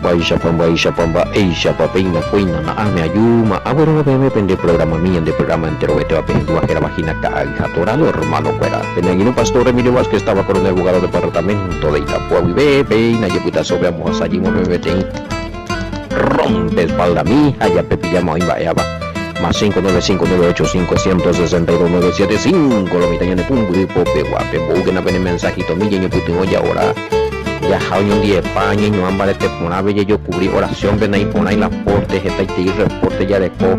Mba'éichapa, mba'éichapa, mba'éichapa péina kóina na'ãme ajúma aguerúma peẽme pende programami ñande programa enterovetéva pehendúva hérava hína Ka'ay ha Torado hermano-kuéra. Pene angirũ Pastor Emilio Vázquez táva Coronel Bogado departamento de Itapúa guive, péina jepytasópe ambohasa jýma peẽme peteĩ rompe espaldami ha jape pijama oĩ mba'éva más 595 985 162 975 lo mitã ñane pumbyry popegua. Pemboúkena pene mensajitomi ñañopytyvõ ja'ora. Jaha oñondiepa ñañuã mbarete porãve jajokuvri oración-pe naiporãi la porte hetaitei reporte jareko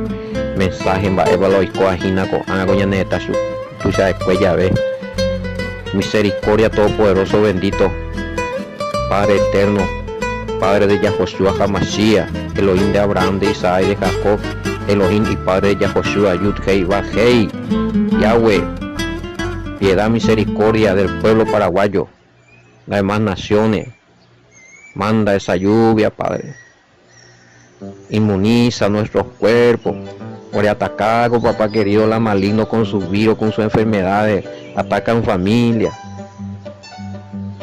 mensaje mba'épa la oikóva hína ko'ágã ko ñane retã tuicha'ekue jave. Misericordia Todopoderoso bendito Padre Eterno Padre de Yahoshua HaMashiach Elohim de Abraham de Isaac y de Jacob Elohim y Padre de Yahoshua Yud Hei Vav Hei Yahweh Piedad misericordia del pueblo paraguayo Las demás naciones Manda esa lluvia Padre Inmuniza nuestros cuerpos Ore ataca papá querido la maligno con sus virus, con sus enfermedades Atacan familia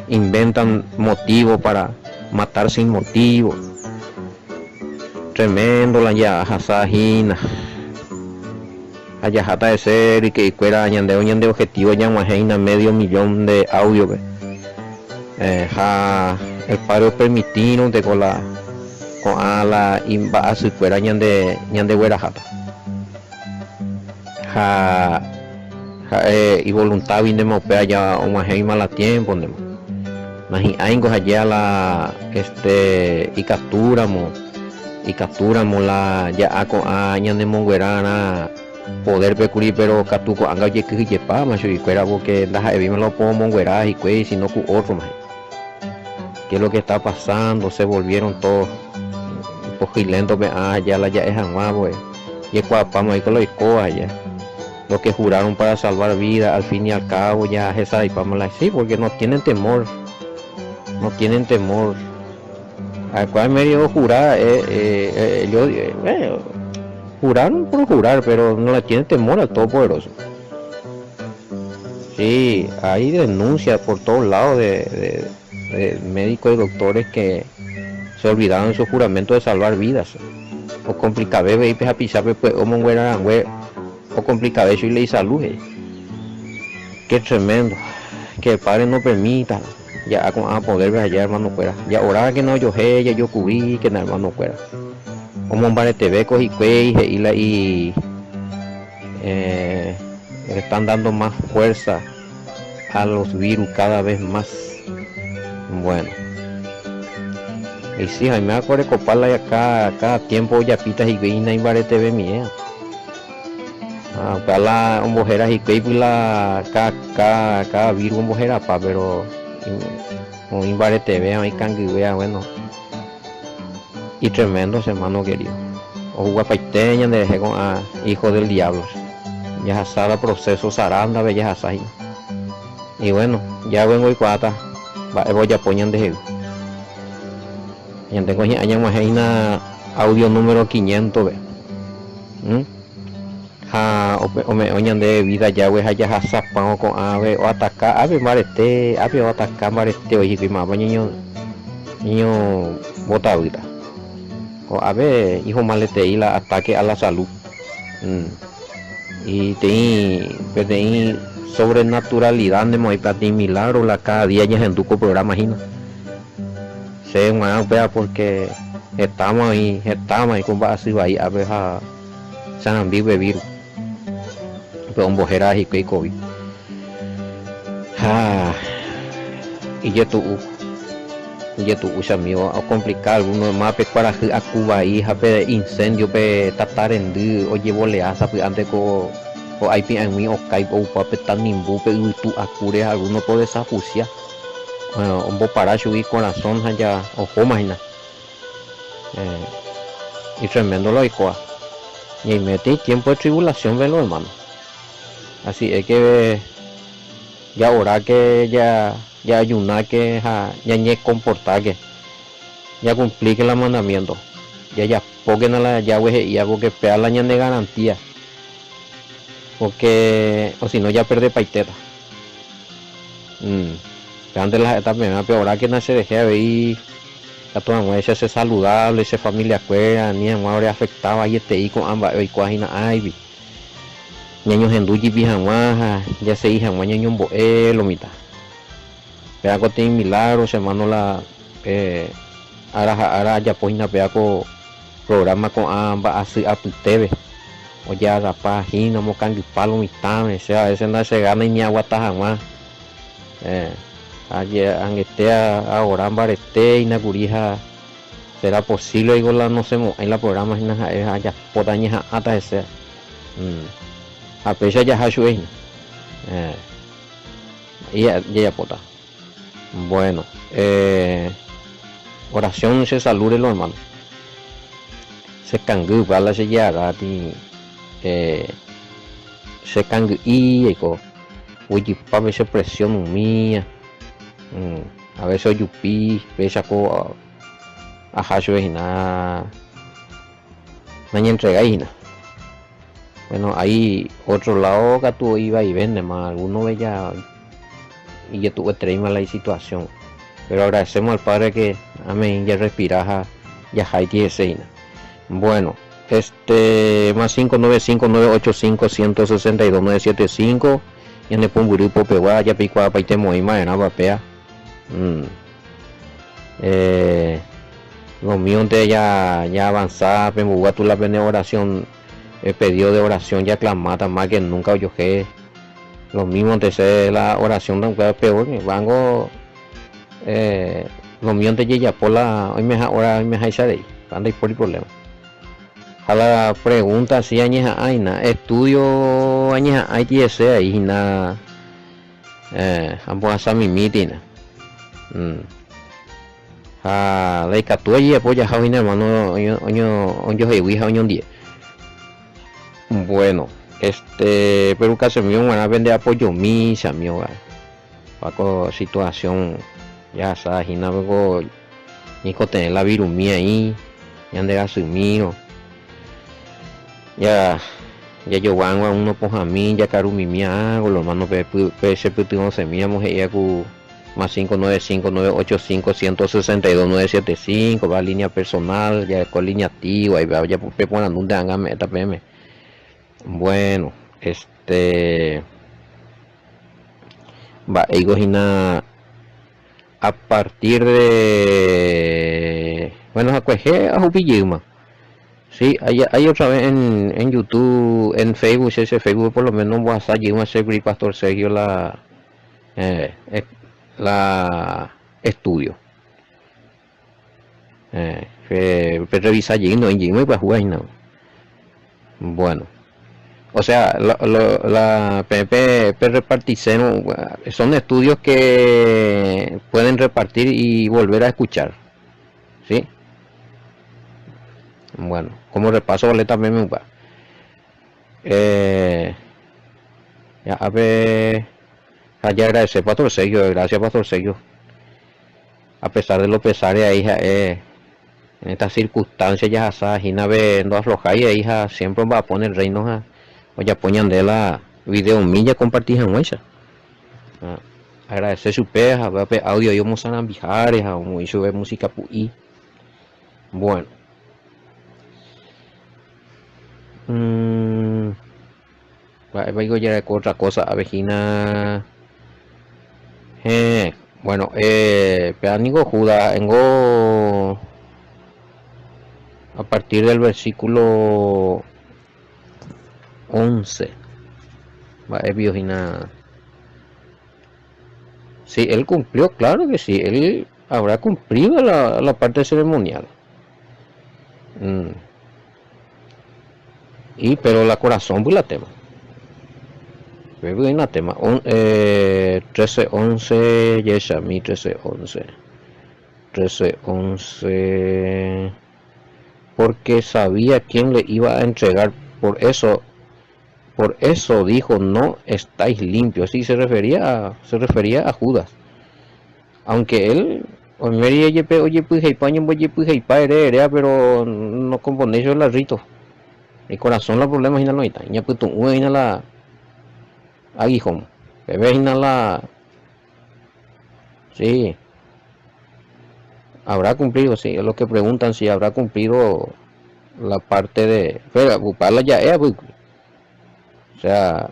Inventan motivos para matar sin motivo Tremendo la jahasa hína Ha jaháta hese ryke'ykuéra ñandéve ñande objetivo ñag̃uahẽ hína medio millón de audio-pe. Ha el Padre opermitírõnte ko la ko'ã la imba'asykuéra ñande ñandegueraháta. Ha ha'e ivoluntáguintema upéva ja og̃uahẽima la tiémpontema. Nahi'ãingo ha'éa la este ikatúramo, ikatúramo la ja'a ko'ã ñanemonguerarã poder-pe kuri péro katu ko'ág̃a ojekyhyjepáma chuguikuéra pórke ndaha'evéima la oporomonguera hikuái sino ku ótroma he'i. Qué es lo que está pasando? Se volvieron todos ipochyléntope ã aja la ja'e hag̃ua pues jekuaapáma oiko la oikóva aja. Los que juraron para salvar vida al fin y al cabo ya hesaraipáma la sí porque no tienen temor, no tienen temor. Ha'ekuéra medio ojura, eh, eh, ellos eh, juraron por jurar, pero no le tienen temor al Todopoderoso. Sí, hay denuncias por todos lados de, de, de médicos y doctores que se olvidaron su juramento de salvar vidas. O complicave pe hapichápe pues omonguera rangue ocomplicave chugui la isalud he'i. Qué tremendo. Que el Padre no permita ja'a ko'ã poder-pe aja hermano-kuéra. Ja'orákena ojohe jajokuvíkena hermano-kuéra. Omombareteve ko hikuái he'i la i eh, están dando más fuerza a los virus cada vez más. Bueno. Y sí, oime akorekopa la cada, cada tiempo ojapíta hikuái naimbareteve miéva. Ha upéva la ombohéra hikuái py la cada, cada, cada virus omboherapa, pero oĩ mbaretevéva, oĩ kangyvéva, bueno. Y tremendo che hermano querido. Ohugapaite ñanderehe ko'ã hijo del diablo. Jahasa la proceso zaranda-pe jahasa hína. Y bueno, Yahweh oikuaáta mba'épa ojapo ñandehegui. Ñandéko hi'ã ñag̃uahẽ hína audio número 500-pe. ¿Mm? Ha ome'ẽ ñandéve vida Yahweh ha jahasa pão ko'ãve oataka ápe mbarete, ápe oataka mbarete oĩ hikuái mávapa ñaño ñaño mbotavýta. Ko'ápe ihomaletei la ataque a la salud. Mm. Y teĩ peteĩ sobrenaturalidad ndema oĩ peteĩ milagro la cada día ñahendu ko programa hína. Che g̃uarã upéva porque hetáma oĩ, hetáma oĩ ko mba'asy vai ápe ha sarambi upe virus. Upe ombohéra hikuái COVID. Ha ijetu'u, ijetu'u che amigo, okomplika alguno ma pe kuarahy aku vai ha pe incendio pe tata rendy ojevolea sapy'ánte ko aipi'ãgui okái oupa pe tanimbu pe yvytu akúre ha alguno pe odesahusia. Ombopara chugui ikorasõ ha ja ohóma hína. Itremendo la oikóva. Ñaime peteĩ tiempo de tribulación pe lo hermano. Así es que ja oráke, ja ayunáke ha ñañekomportáke. Ñakumplíke la mandamiento. Jajapókena la Yahweh he'íva porque péva la ñane garantía. Porque o si no japerdepaitéta. Pévante la ha'éta peẽme, apeorákena cherehe avei. Ikatu hag̃uáicha che saludable che familia-kuéra, ani hag̃ua oreafecta vaietei ko'ã mba'e oikuaa hína áipi. Ñañohendu jipi hag̃ua ha jasegi hag̃ua ñañombo'e lo mitã. Péva ko teĩ milagro che hermano la pe ára ha ára ajapo hína péva ko programa ko'ã mba'asy apytépe. Ojearrapa hína omokangypa lo mitãme, che a veces ndachegánai ni aguata hag̃ua. Angete aora mbarete hína kuri ha será posible oiko la nosẽmo'ãi la programa hína ha'e ha ajapóta añeha'ãta hese. Ha péicha jaha chupe hína. Jajapóta. Bueno, oración che salúre lo hermano. Che kangy la che jearáti che kangy'i aiko. Ojypápe che presión umía, a veces ojupi, péicha ko aha chupe hína nañentregái hína. Bueno, hay otro lado katu ivaivéntema, alguno ve ya ijetu'uetereíma la isituación. Pero agradecemos al Padre que amén jarrespira ha jaháiti hese hína. Bueno, Este, más 5 9 5 9 8 5 162 9 7 5, ñane pumbyry popegua japeikuaapaite moĩ ma'erãva péa. Eh, lo míonte ya, ya avanza pembogua tu la pene oración, el pedido de oración ya clamáta más que nunca ojohe. Lo mímonte che la oración upéva peor, vango eh, lo míonte jejapo la oimeha hora oimeháicha rei, ndaipóri problema. Ha la pregunta si añeha'ã hína, estudio añeha'ãiti hese ai hína ambohasa mimíti hína. Ha la ikatu ajejapo jaha hína hermano ojohegui ha oñondie. Bueno, este, pero kasemi g̃uarã pende apoyomi che amigo. Pa ko situación jahasa hína ko ñaikotevẽ la virumi aĩ ñande rasymírõ ja jajogua hag̃ua uno pohãmi jakarumimi ágolo hermano pe pe che pytyvõsemíramo he'íva ku más 5 9 5 9 8 5 162 9 7 5 va línea personal jareko línea antigua peporandúnte ág̃a ame'ẽta peẽme bueno este Mba'éiko hína a partir de bueno hakuehe ahupi jeýma. Sí, hay, hay otra vez en, en YouTube, en Facebook, che, che Facebook por lo menos ombohasa jeýma che kuri Pastor Sergio la, eh, la estudio. Eh, pe, pe revisa jey noĩ jeýma ipyahúva hína. Bueno. O sea, lo, lo, la, pe, pe, pe repartisérõ, son estudios que pueden repartir y volver a escuchar. ¿Sí? Bueno, como repaso vale también me upa. Eh, ya, a ver, ha agradecer Pastor Sergio, gracias Pastor Sergio. A pesar de lo pesares ahí ha'e en esta circunstancia jahasa hína pe ndoaflohái ahí ha siempre omba'apo en el reino ha ojapo ñande la videomi jakomparti hag̃uáicha. Agradece chupe ha pe audio ahí omosarambiháre ha omoĩ chupe música pu'i. Bueno. Mm, Mba'épa piko jareko otra cosa ápe hína? Héẽ, bueno, eh, péva niko Judas ha'éngo a partir del versículo 11. Mba'e piko hína? Sí, él cumplió, claro que sí, él habrá cumplido la, la parte ceremonial. Mm. Y pero la corazón la tema. La tema. On, eh, 13, 11, Yeshami 13, 11. 13, 11. Porque sabía quién le iba a entregar. Por eso, por eso dijo, no estáis limpios. Sí, se refería a, se refería a Judas. Aunque él, oimeri jepe ojepyheipa oñembojepyheipa ere eréva, pero no componéis el rito. El corazón la problema hína noĩta. Iñapytu'ũ hína la aguijón. Peve hína la... Sí. Habrá cumplido, sí, es lo que preguntan si habrá cumplido la parte de... Pero upéva la ja'e apykue. O sea,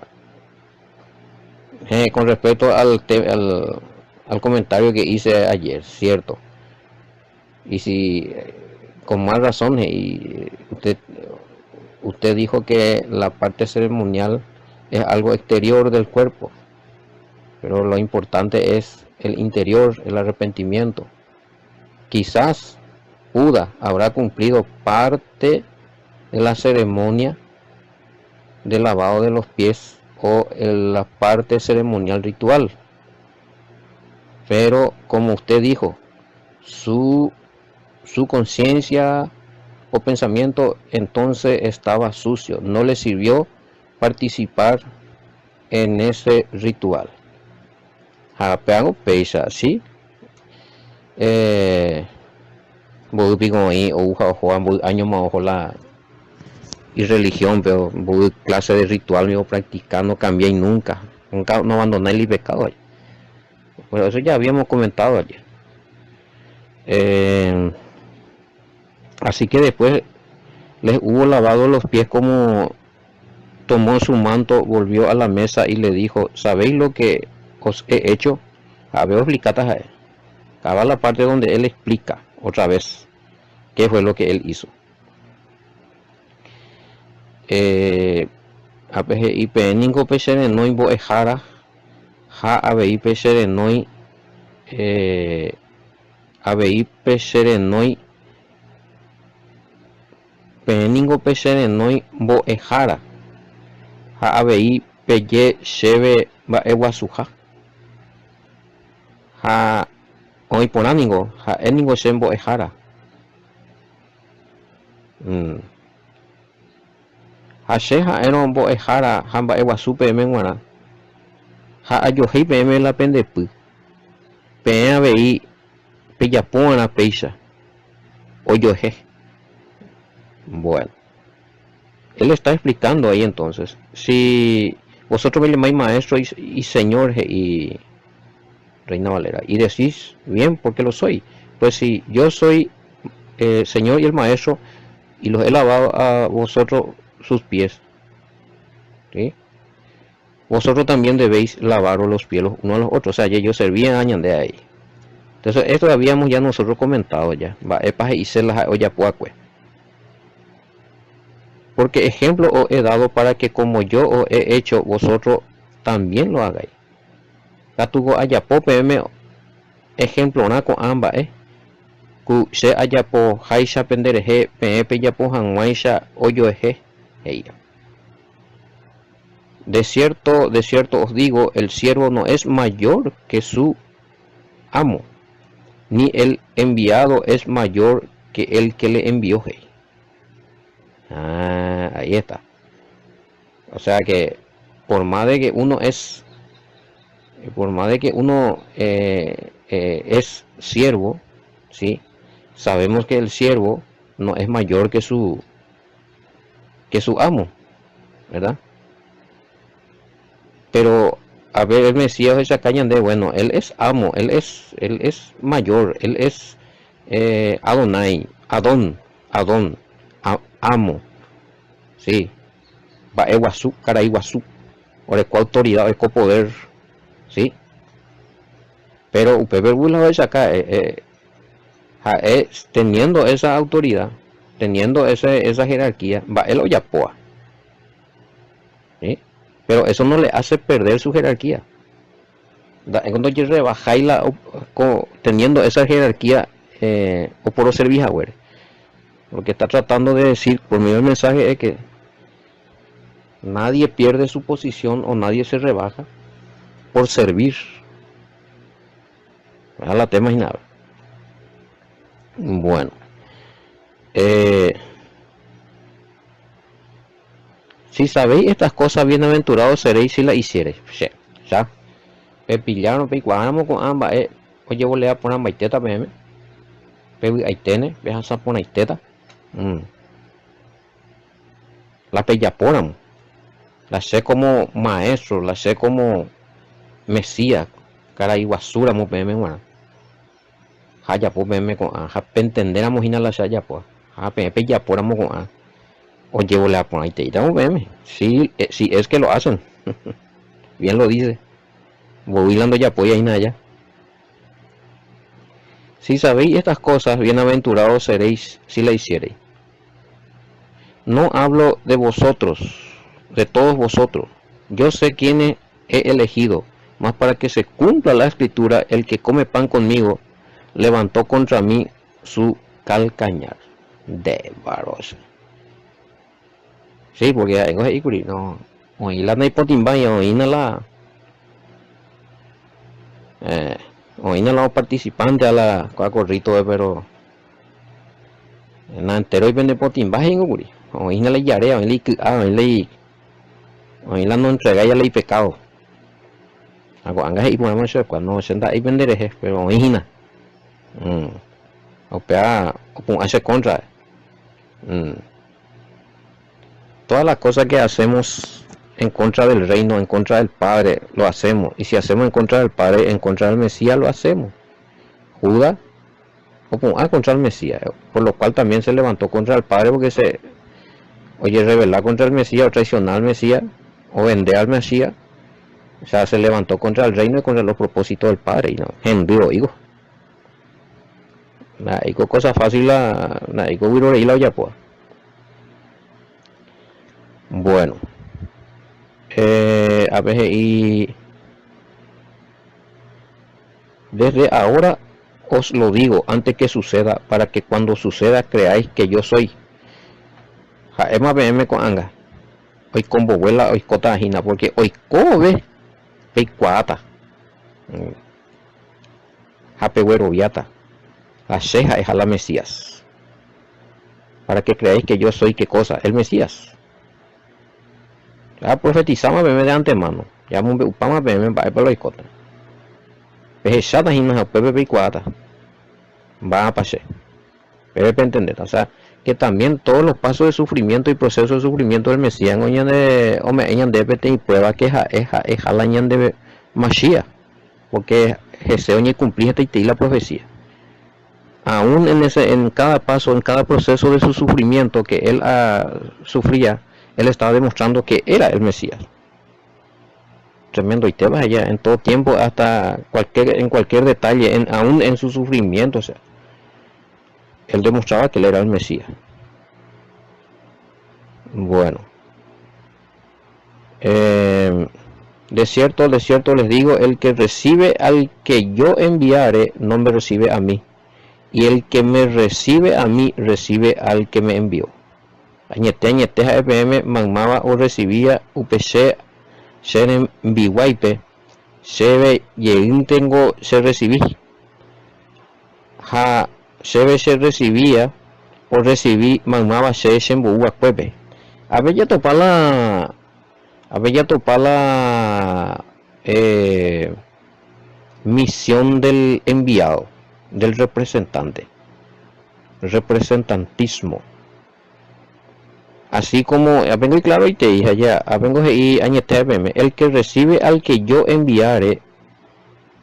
eh, con respecto al, al, al comentario que hice ayer, cierto. Y si, con más razón, y usted, usted dijo que la parte ceremonial es algo exterior del cuerpo, pero lo importante es el interior, el arrepentimiento. Quizás Judas habrá cumplido parte de la ceremonia de lavado de los pies o en la parte ceremonial ritual. Pero como usted dijo, su, su conciencia o pensamiento entonces estaba sucio, no le sirvió participar en ese ritual. Ha péango péicha, sí? Eh, mboy piko oĩ ou ha ohóva mboy áñoma oho la irreligión pe, mboy clase de ritual mi opractica, no cambiái nunca, nunca no abandonái el pecado. Bueno, eso ya habíamos comentado ayer. Eh, así que después les hubo lavado los pies como tomó su manto, volvió a la mesa y le dijo, ¿sabéis lo que os he hecho? A ver, explicata a él. Acaba la parte donde él explica otra vez qué fue lo que él hizo. Eh, ha pe he'i peẽ ningo pe che renói mbo'ehára ha avei pe che renói eh, avei pe che renói Peẽ ningo pecherenói mbo'ehára, ha avei peje chéve mba'eguasuha. Ha oĩ porã ningo, ha'e ningo che mbo'ehára. Ha che ha'érõ mbo'ehára ha mba'eguasu peẽme g̃uarã, ha ajohéi peẽme la pende py, peẽ avei pejapova'erã péicha. Ojoehe. Bueno. Él está explicando ahí entonces. Si vosotros me llamáis maestro y, y señor y Reina Valera, y decís bien porque lo soy. Pues si yo soy eh, señor y el maestro y los he lavado a vosotros sus pies, ¿sí? Vosotros también debéis lavaros los pies los unos a los otros. O sea, yo servía a ñande ahí. Entonces, esto habíamos ya nosotros comentado ya. Mba'épa he'ise la ha'e ojapo'akue. Porque ejemplo os he dado para que como yo os he hecho, vosotros también lo hagáis. Katu ko ajapo peẽme ejemplorã ko'ã mba'e, ku che ajapoháicha penderehe peẽ pejapo hag̃uáicha ojoehe, he'íva. De cierto, de cierto os digo, el siervo no es mayor que su amo, ni el enviado es mayor que el que le envió, he'i. Ah, ahí está. O sea que por más de que uno es, por más de que uno eh, eh, es siervo, ¿sí? Sabemos que el siervo no es mayor que su que su amo, ¿verdad? Pero a ver, el Mesías ohechaka ñande, bueno, él es amo, él es, él es mayor, él es eh, Adonai, Adón, Adón, amo, sí, mba'e guasu, karai guasu, oreko autoridad, oreko poder, sí. Pero upépe la ohechaka, eh, eh, ha'e teniendo esa autoridad, teniendo ese, esa jerarquía, mba'e la ojapóva. ¿Sí? Pero eso no le hace perder su jerarquía. Nda'éko ndojerrebajái la teniendo esa jerarquía eh, oporoservi haguére. Lo que está tratando de decir por medio del mensaje es que nadie pierde su posición o nadie se rebaja por servir. Ha la tema hína. Bueno. Eh, si sabéis estas cosas, bienaventurados seréis si las hiciereis. Che, cha. Pepillárõ, peikuaáramo ko'ã mba'e ojevolea porãmbaitéta peẽme, pevy'aiténe, pehasa porãitéta. Mm. La pejapóramo, la che como maestro, la che como Mesías, karai guasúramo peẽme g̃uarã. Ha ajapo peẽme ko'ã, ha pentendéramo hína la che ajapóva, ha peẽ pejapóramo ko'ã, ojevolea porãiteítamo peẽme, si, si es que lo hacen. Bien lo dice. Mbovy la ndojapói aína aja. Si sabéis estas cosas, bienaventurados seréis si la hiciereis. No hablo de vosotros, de todos vosotros. Yo sé quiénes he elegido, mas para que se cumpla la escritura, el que come pan conmigo levantó contra mí su calcañar. Nde varosa. Sí, porque ha'éngo he'i kuri, no, oĩ la naipotĩmbái, oĩna la eh, oĩna la oparticipante a la kua korrítope, pero naenteroi pende potĩmba he'íngo kuri. Oĩna la ijarea, oĩ la iky'a, oĩ la oĩ la noentregái la ipecado. Ha ko'ág̃a he'i porãma chupekuéra, no, che nda'éi pende rehe, pero oĩ hína. Mm. Upéva opu'ã che kóntrape. Mm. Todas las cosas que hacemos en contra del reino, en contra del Padre, lo hacemos. Y si hacemos en contra del Padre, en contra del Mesías, lo hacemos. Judas opu'ã contra el Mesías, por lo cual también se levantó contra el Padre porque se oye rebelar contra el Mesías o traicionar al Mesías o vender al Mesías. O sea, se levantó contra el reino y contra los propósitos del Padre. Y no, hendy oígo. Ndaha'éiko cosa fácil la ndaha'éiko vyrorei la ojapóva. Bueno, eh, ápe he'i Desde ahora os lo digo antes que suceda, para que cuando suceda creáis que yo soy. Ha'éma peẽme ko'ág̃a, oikombogue la oikóta hína, porque oikove peikuaáta. Ha pegueroviáta, ha che ha'eha la Mesías. Para que creáis que yo soy qué cosa, el Mesías. Aprofetisáma peẽme de antemano, ja amombe'upáma peẽme mba'épa la oikóta. Pehecháta hína ha upépe peikuaáta mba'ápa che. Pépe pentendéta. O sea, que también todos los pasos de sufrimiento y proceso de sufrimiento del Mesías ñande ome'ẽ ñandéve peteĩ prueba que ha'e ha'eha la ñande Mashiach. Porque hese oñekumpli hetaitei la profecía. Aún en ese, en cada paso, en cada proceso de su sufrimiento que él ah, sufría, él estaba demostrando que era el Mesías. Tremendo y allá en todo tiempo, hasta cualquier, en cualquier detalle, en, aún en su sufrimiento, o sea, él demostraba que él era el Mesías. Bueno. Eh, de cierto, de cierto les digo, el que recibe al que yo enviare, no me recibe a mí. Y el que me recibe a mí, recibe al que me envió. Añete, añete, ha'e peẽme maymáva orrecibía upe che che rembiguáipe, chéve jeýntengo che recibi. Ha chéve che recibía, orrecibi maymáva che chembou va'ekuépe. Ápe jatopa la, ápe jatopa la eh, misión del enviado, del representante, representantismo. Así como, ápengo iclaroitei ha ja, ápengo he'i añete peẽme, el que recibe al que yo enviare,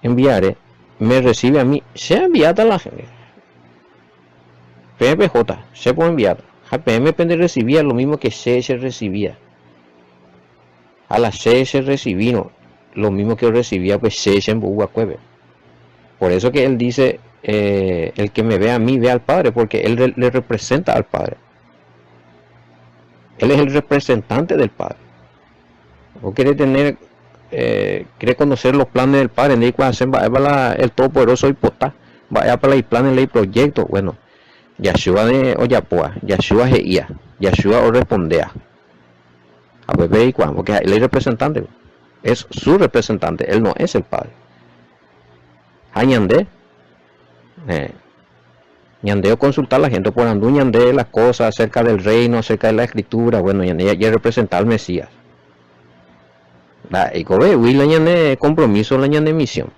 enviare, me recibe a mí, che enviáta la peẽ pehóta, che poenviáta, ha peẽme pende recibía lo mismo que che che recibía. Ha la che che recibírõ, lo mismo que orecibía pe che chembou va'ekuépe. Por eso que él dice, eh, el que me ve a mí, ve al Padre, porque él le representa al Padre. Él es el representante del Padre. O quiere tener, eh, quiere conocer los planes del Padre, ndeikuaase mba'épa la el Todopoderoso oipota, mba'épa la iplanes, la iproyecto. Bueno, Yahshua de ojapóa, Yahshua he'ía, Yahshua orrespondea. Ha upépe reikuaa, porque ha'e la irepresentante, es su representante, él no es el Padre. Ha ñande, eh, ñande oconsulta la gente, oporandu ñande las cosas acerca del reino, acerca de la escritura, bueno, ñande ya representa al Mesías. Nda'éikove la ñane compromiso, la ñane misión.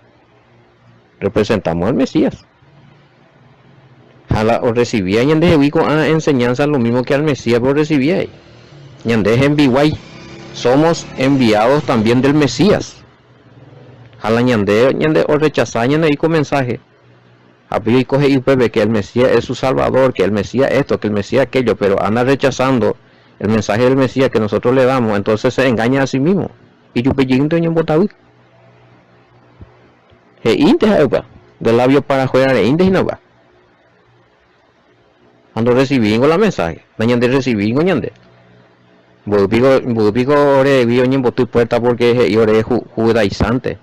Representamos al Mesías. Ha la orecibía ñandehegui ko'ã enseñanza lo mismo que al Mesías pero recibía ahí. Ñande hembiguái. Somos enviados también del Mesías. Ha la ñande ñande orechasa ñande ko mensaje. Ha pe oiko he'i upépe que el Mesías es su salvador, que el Mesías esto, que el Mesías aquello, pero anda rechazando el mensaje del Mesías que nosotros le damos, entonces se engaña a sí mismo. Ijupe jeýnte oñembotavy. He'ínte ha'e upéva, de labio para afuera reínte hína upéva. Ha ndorrecibíngo la mensaje, nañanderrecibíngo ñande. Mboy piko, mboy piko oregui oñemboty puerta porque he'i ore judaizante,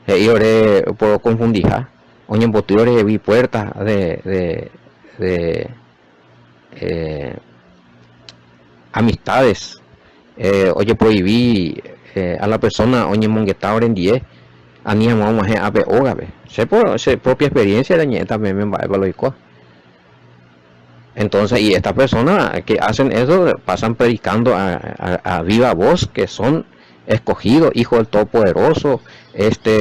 he'i ore oporoconfundiha, oñemboty orehegui puerta de, de, de eh, amistades, eh, ojeprohibi eh, a la persona oñemongeta orendie ani hag̃ua og̃uahẽ ápe ógape. Che por che propia experiencia rañe'ẽta peẽme mba'épa lo oikóva. Entonces, y esta persona que hacen eso pasan predicando a, a, a viva voz que son escogidos, hijos del Todopoderoso, este,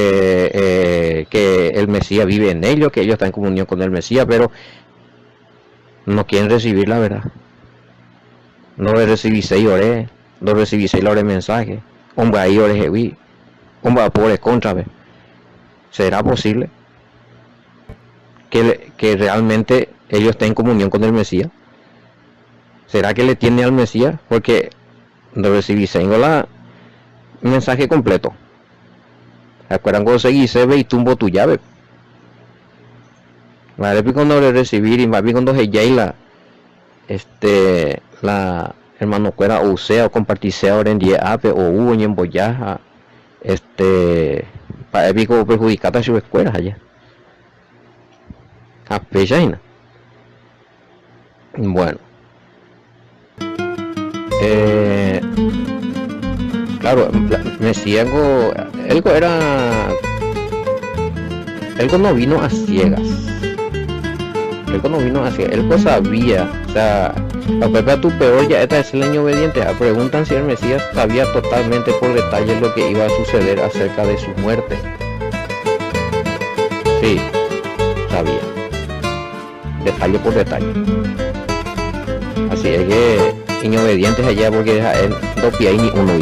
eh, que el Mesías vive en ellos, que ellos están en comunión con el Mesías, pero no quieren recibir la verdad. No recibiséi ore, no recibiséi la ore mensaje, ombyai orehegui, omba'apo ore cóntrape. ¿Será posible que, que realmente ellos estén en comunión con el Mesías? ¿Será que le tiene al Mesías? Porque no recibiséi la mensaje completo. ¿Se acuerdan cuando seguise ve y tumbo tu llave? Vale, cuando le recibir y va cuando la este la hermano kuéra ousea o compartisea orendie ápe ou oñemboja ha este mba'e piko operjudikáta chupekuéra aja ha péicha hína. Bueno. Eh, claro, Mesías él era él no vino a ciegas. Él no vino a ciegas, él sabía, o sea, a tu peor ya esta es el año obediente. Ah, preguntan si el Mesías sabía totalmente por detalle lo que iba a suceder acerca de su muerte. Sí, sabía. Detalle por detalle. Así es que inobedientes allá porque él no pie ni uno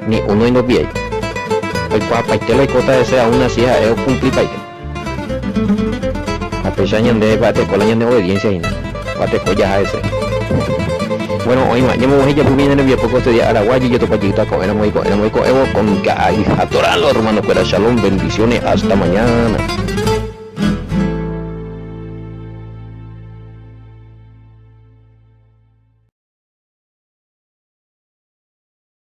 ni uno y no pie. Oikuaapaite la oikóta hese aún así ha'e okumplipaite. Ha péicha ñande mba'eteko la ñane obediencia hína. Mba'eteko jaha hese. Bueno, oĩma, ñamoguahẽ japu ñane rembiapo ko este día aragua jejetopa jeýta ko'ẽramo iko'ẽramo iko'ẽvo con ka'ay ha toralo hermano kuéra shalom bendiciones hasta mañana.